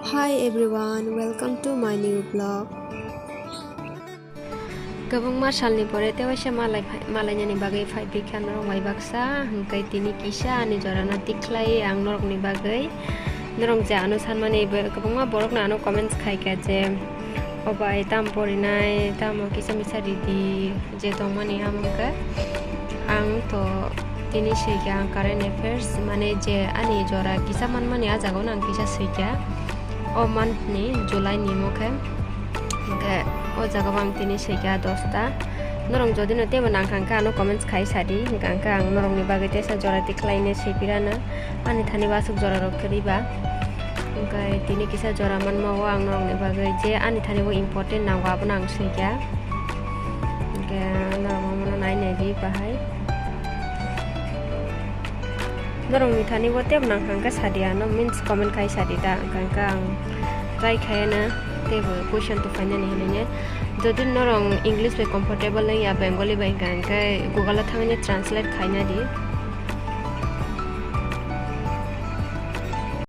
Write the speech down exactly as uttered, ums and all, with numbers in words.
Hi everyone, welcome to my new vlog. Kwbangma salni pore tei waisa malai phai-, malainani bagwi phai phikha norok bai baksa, hwnkhe tini kisa ani jorano tikhlai ang norokni bagwi. Norok je ano sanmani bo-, kwbangma borokno ano comments khaikha je, "O bai, tamo porinai, tamo kisa misa ridi?" Je tongmani amo hwnkhe ang to tini swikha ang current affairs, mane je ani jora kisa manmani, ah jagao no ang kisa swikha. O month ni July ni mo khe, hwnkhe o jagao ang tini swikha dosta. Norok jodi no teibo nangkha hwnkhe ano comments khai sadi, hwnkhe ang norokni bagwi teisa jora tikhlaini swipirano, ani thani bo aswk jora rok kwrwi ba. Hwnkhe tini kisa jora manma o ang norokni bagwi je ani thani bo important nango, abono ang swikha. Hwnkhe norok omono nai nai di bahai. Norokni thani bo teibo nangkha hwnkhe sadi ano, means comment khai sadi ta, hwnkhe hwnkhe ang try khaiyana teibo question to phainani hinwi. Jodi norok English bai comfortable wngya, Bengali bai hwnkha hwnkhe Google o thangwi translate khaina di.